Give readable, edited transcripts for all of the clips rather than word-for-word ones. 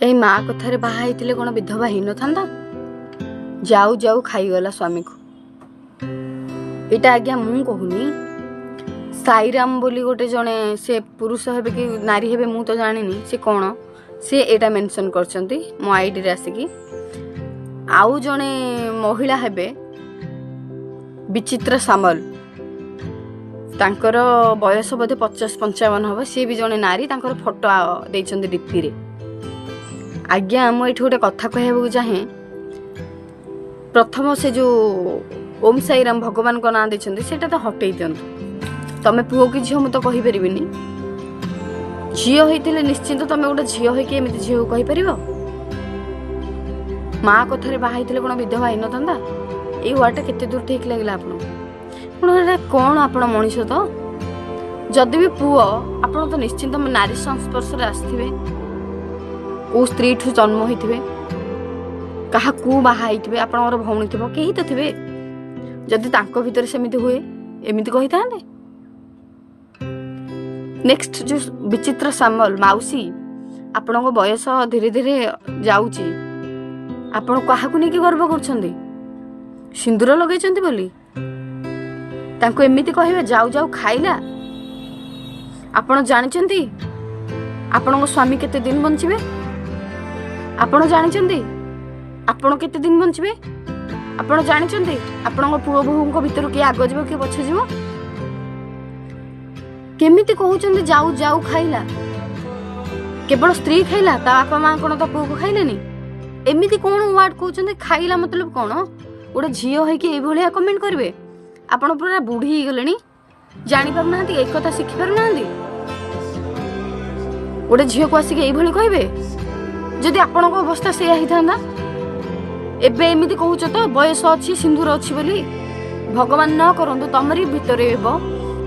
କାହିଁ ମା କଥାରେ ବାହା ହେଇଥିଲେ କ'ଣ ବିଧବା ହେଇନଥାନ୍ତା? ଯାଉ ଯାଉ ଖାଇଗଲା ସ୍ୱାମୀକୁ। ଏଇଟା ଆଜ୍ଞା ମୁଁ କହୁନି, ସାଇରାମ ବୋଲି ଗୋଟେ ଜଣେ, ସେ ପୁରୁଷ ହେବେ କି ନାରୀ ହେବେ ମୁଁ ତ ଜାଣିନି ସେ କ'ଣ, ସେ ଏଇଟା ମେନସନ୍ କରିଛନ୍ତି ମୋ ଆଇଡ଼ିରେ ଆସିକି। ଆଉ ଜଣେ ମହିଳା ହେବେ ବିଚିତ୍ର ସାମଲ, ତାଙ୍କର ବୟସ ବୋଧେ 50-55 ହେବ, ସିଏ ବି ଜଣେ ନାରୀ, ତାଙ୍କର ଫଟୋ ଦେଇଛନ୍ତି ଡିପିରେ। ଆଜ୍ଞା ମୁଁ ଏଇଠି ଗୋଟେ କଥା କହିବାକୁ ଚାହେଁ। ପ୍ରଥମ ସେ ଯେଉଁ ଓମ୍ ସାଇରାମ ଭଗବାନଙ୍କ ନାଁ ଦେଇଛନ୍ତି ସେଇଟା ତ ହଟେଇ ଦିଅନ୍ତୁ। ତମେ ପୁଅ କି ଝିଅ ମୁଁ ତ କହିପାରିବିନି, ଝିଅ ହେଇଥିଲେ ନିଶ୍ଚିନ୍ତ ତମେ ଗୋଟେ ଝିଅ ହେଇକି ଏମିତି ଝିଅକୁ କହିପାରିବ? ମା କଥାରେ ବାହା ହେଇଥିଲେ କ'ଣ ବିଧବା ହେଇନଥାନ୍ତା? ଏଇ ୱାର୍ଡ଼ଟା କେତେ ଦୂର ଠିକ୍ ଲାଗିଲା ଆପଣଙ୍କୁ? ଆପଣ ଏଇଟା କ'ଣ, ଆପଣ ମଣିଷ ତ? ଯଦି ବି ପୁଅ, ଆପଣ ତ ନିଶ୍ଚିନ୍ତ ନାରୀ ସଂସ୍ପର୍ଶରେ ଆସିଥିବେ, କେଉଁ ସ୍ତ୍ରୀଠୁ ଜନ୍ମ ହେଇଥିବେ, କାହାକୁ ବାହା ହେଇଥିବେ, ଆପଣଙ୍କର ଭଉଣୀ ଥିବ, କେହି ତ ଥିବେ। ଯଦି ତାଙ୍କ ଭିତରେ ସେମିତି ହୁଏ ଏମିତି କହିଥାନ୍ତେ? ନେକ୍ସଟ ଯେଉଁ ବିଚିତ୍ର ସାମଲ ମାଉସୀ, ଆପଣଙ୍କ ବୟସ ଧୀରେ ଧୀରେ ଯାଉଛି, ଆପଣ କାହାକୁ ନେଇକି ଗର୍ବ କରୁଛନ୍ତି? ସିନ୍ଦୁର ଲଗେଇଛନ୍ତି ବୋଲି ତାଙ୍କୁ ଏମିତି କହିବେ ଯାଉ ଯାଉ ଖାଇଲା? ଆପଣ ଜାଣିଛନ୍ତି ଆପଣଙ୍କ ସ୍ୱାମୀ କେତେ ଦିନ ବଞ୍ଚିବେ? ଆପଣ ଜାଣିଛନ୍ତି ଆପଣ କେତେ ଦିନ ବଞ୍ଚିବେ? ଆପଣ ଜାଣିଛନ୍ତି ଆପଣଙ୍କ ପୁଅ ବୋହୂଙ୍କ ଭିତରୁ କିଏ ଆଗ ଯିବ କିଏ ପଛ ଯିବ? କେମିତି କହୁଛନ୍ତି ଯାଉ ଯାଉ ଖାଇଲା? କେବଳ ସ୍ତ୍ରୀ ଖାଇଲା, ତା ବାପା ମା କଣ ତା ପୁଅକୁ ଖାଇଲେନି? ଏମିତି କଣ ୱାର୍ଡ କହୁଛନ୍ତି? ଖାଇଲା ମତଲବ କଣ? ଗୋଟେ ଝିଅ ହେଇକି ଏଇଭଳିଆ କମେଣ୍ଟ କରିବେ? ଆପଣ ପୁରା ବୁଢ଼ୀ ହେଇଗଲେଣି, ଜାଣିପାରୁନାହାନ୍ତି, ଏକଥା ଶିଖିପାରୁନାହାନ୍ତି? ଗୋଟେ ଝିଅକୁ ଆସିକି ଏଇଭଳି କହିବେ? ଯଦି ଆପଣଙ୍କ ଅବସ୍ଥା ସେଇଆ ହେଇଥାନ୍ତା? ଏବେ ଏମିତି କହୁଛ ତ ବୟସ ଅଛି, ସିନ୍ଦୁର ଅଛି ବୋଲି। ଭଗବାନ ନ କରନ୍ତୁ ତମରି ଭିତରେ ହେବ,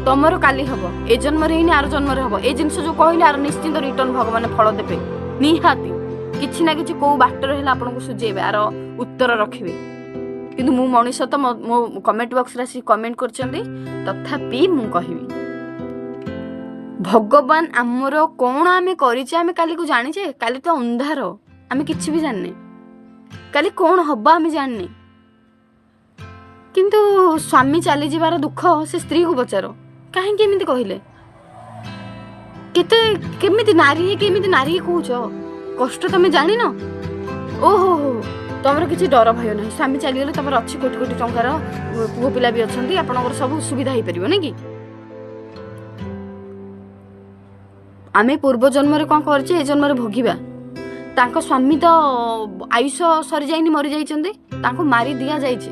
ତମର କାଲି ହବ, ଏ ଜନ୍ମରେ ହେଇନି ଆର ଜନ୍ମରେ ହବ। ଏ ଜିନିଷ ଯୋଉ କହିଲେ ଆର ନିଶ୍ଚିନ୍ତ ରିଟର୍ନ ଭଗବାନ ଫଳ ଦେବେ, ନିହାତି କିଛି ନା କିଛି କୋଉ ବାଟରେ ହେଲେ ଆପଣଙ୍କୁ ସୁଝେଇବେ, ଆର ଉତ୍ତର ରଖିବେ। କିନ୍ତୁ ମୁଁ ମଣିଷ ତ, ମୋ କମେଣ୍ଟ ବକ୍ସରେ ଆସିକି କମେଣ୍ଟ କରିଛନ୍ତି, ତଥାପି ମୁଁ କହିବି ଭଗବାନ ଆମର କ'ଣ ଆମେ କରିଛେ ଆମେ କାଲିକୁ ଜାଣିଛେ? କାଲି ତ ଅନ୍ଧାର, ଆମେ କିଛି ବି ଜାଣିନେ, କାଲି କ'ଣ ହବ ଆମେ ଜାଣିନେ। କିନ୍ତୁ ସ୍ୱାମୀ ଚାଲିଯିବାର ଦୁଃଖ ସେ ସ୍ତ୍ରୀକୁ ପଚାର, କାହିଁକି ଏମିତି କହିଲେ? କେତେ କେମିତି ନାରୀ ହେଇକି ଏମିତି ନାରୀ କହୁଛ? କଷ୍ଟ ତମେ ଜାଣିନ? ଓହୋ ହୋ, ତମର କିଛି ଡର ଭୟ ନାହିଁ, ସ୍ୱାମୀ ଚାଲିଗଲେ ତମର ଅଛି କୋଟି କୋଟି ଟଙ୍କାର ପୁଅ ପିଲା ବି ଅଛନ୍ତି, ଆପଣଙ୍କର ସବୁ ସୁବିଧା ହେଇପାରିବ ନାଇଁ କି? ଆମେ ପୂର୍ବ ଜନ୍ମରେ କ'ଣ କରିଛେ ଏ ଜନ୍ମରେ ଭୋଗିବା। ତାଙ୍କ ସ୍ୱାମୀ ତ ଆୟୁଷ ସରିଯାଇନି ମରିଯାଇଛନ୍ତି, ତାଙ୍କୁ ମାରି ଦିଆଯାଇଛି।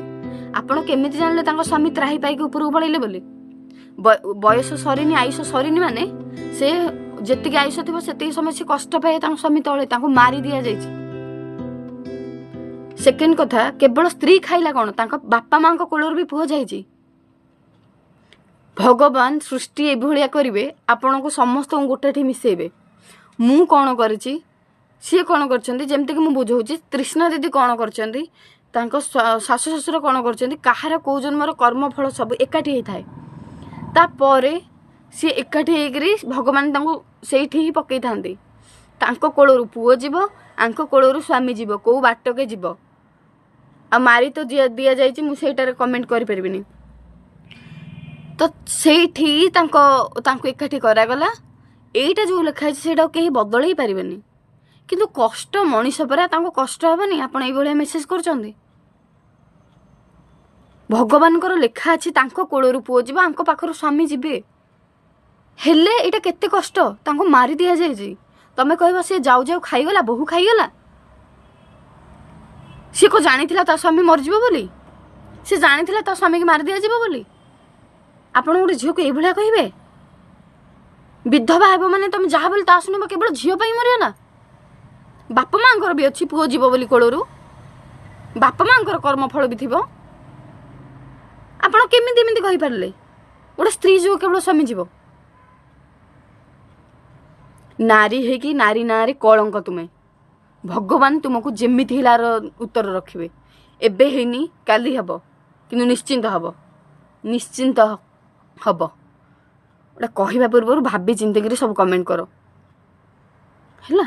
ଆପଣ କେମିତି ଜାଣିଲେ ତାଙ୍କ ସ୍ୱାମୀ ତ୍ରାହି ପାଇକି ଉପରକୁ ପଳେଇଲେ ବୋଲି? ବୟସ ସରିନି, ଆୟୁଷ ସରିନି, ମାନେ ସେ ଯେତିକି ଆୟୁଷ ଥିବ ସେତିକି ସମୟ ସେ କଷ୍ଟ ପାଏ ତାଙ୍କ ସ୍ୱାମୀ ତଳେ, ତାଙ୍କୁ ମାରି ଦିଆଯାଇଛି। ସେକେଣ୍ଡ କଥା, କେବଳ ସ୍ତ୍ରୀ ଖାଇଲା କ'ଣ, ତାଙ୍କ ବାପା ମାଙ୍କ କୋଳରୁ ବି ପୁଅ ଯାଇଛି। ଭଗବାନ ସୃଷ୍ଟି ଏଭଳିଆ କରିବେ ଆପଣଙ୍କୁ ସମସ୍ତଙ୍କୁ ଗୋଟେଠି ମିଶେଇବେ। ମୁଁ କ'ଣ କରିଛି, ସିଏ କ'ଣ କରିଛନ୍ତି, ଯେମିତିକି ମୁଁ ବୁଝଉଛି ତୃଷ୍ଣା ଦିଦି କ'ଣ କରିଛନ୍ତି, ତାଙ୍କ ଶାଶୁ ଶ୍ୱଶୁର କ'ଣ କରିଛନ୍ତି, କାହାର କେଉଁ ଜନ୍ମର କର୍ମଫଳ ସବୁ ଏକାଠି ହେଇଥାଏ। ତାପରେ ସିଏ ଏକାଠି ହେଇକରି ଭଗବାନ ତାଙ୍କୁ ସେଇଠି ହିଁ ପକେଇଥାନ୍ତି। ତାଙ୍କ କୋଳରୁ ପୁଅ ଯିବ, ଆଙ୍କ କୋଳରୁ ସ୍ୱାମୀ ଯିବ, କେଉଁ ବାଟକେ ଯିବ। ଆଉ ମାରି ତ ଦିଆଯାଇଛି, ମୁଁ ସେଇଟାରେ କମେଣ୍ଟ କରିପାରିବିନି। ତ ସେଇଠି ତାଙ୍କୁ ଏକାଠି କରାଗଲା। ଏଇଟା ଯେଉଁ ଲେଖା ହେଇଛି ସେଇଟାକୁ କେହି ବଦଳେଇ ପାରିବେନି। କିନ୍ତୁ କଷ୍ଟ ମଣିଷ ପରା, ତାଙ୍କୁ କଷ୍ଟ ହେବନି? ଆପଣ ଏଇଭଳିଆ ମେସେଜ କରୁଛନ୍ତି। ଭଗବାନଙ୍କର ଲେଖା ଅଛି ତାଙ୍କ କୋଳରୁ ପୁଅ ଯିବ, ଆଙ୍କ ପାଖରୁ ସ୍ୱାମୀ ଯିବେ। ହେଲେ ଏଇଟା କେତେ କଷ୍ଟ, ତାଙ୍କୁ ମାରି ଦିଆଯାଇଛି। ତମେ କହିବ ସିଏ ଯାଉ ଯାଉ ଖାଇଗଲା, ବୋହୂ ଖାଇଗଲା? ସିଏ କ'ଣ ଜାଣିଥିଲା ତା ସ୍ୱାମୀ ମରିଯିବ ବୋଲି? ସେ ଜାଣିଥିଲା ତା ସ୍ୱାମୀକି ମାରି ଦିଆଯିବ ବୋଲି? ଆପଣ ଗୋଟେ ଝିଅକୁ ଏଇଭଳିଆ କହିବେ? ବିଧବା ହେବ ମାନେ ତମେ ଯାହା ବୋଲି ତା ଶୁଣିବ, କେବଳ ଝିଅ ପାଇଁ ମରିଗଲା? ବାପା ମାଆଙ୍କର ବି ଅଛି ପୁଅ ଯିବ ବୋଲି କୋଳରୁ, ବାପା ମାଆଙ୍କର କର୍ମଫଳ ବି ଥିବ। ଆପଣ କେମିତି ଏମିତି କହିପାରିଲେ ଗୋଟେ ସ୍ତ୍ରୀ ଯିବ କେବଳ ସ୍ୱାମୀ ଯିବ? ନାରୀ ହେଇକି ନାରୀ ନାଁରେ କଳଙ୍କ ତୁମେ। ଭଗବାନ ତୁମକୁ ଯେମିତି ହେଲାର ଉତ୍ତର ରଖିବେ। ଏବେ ହେଇନି କାଲି ହେବ, କିନ୍ତୁ ନିଶ୍ଚିନ୍ତ ହେବ, ନିଶ୍ଚିନ୍ତ ହେବ। ଗୋଟେ କହିବା ପୂର୍ବରୁ ଭାବି ଚିନ୍ତିକିରି ସବୁ କମେଣ୍ଟ କର, ହେଲା?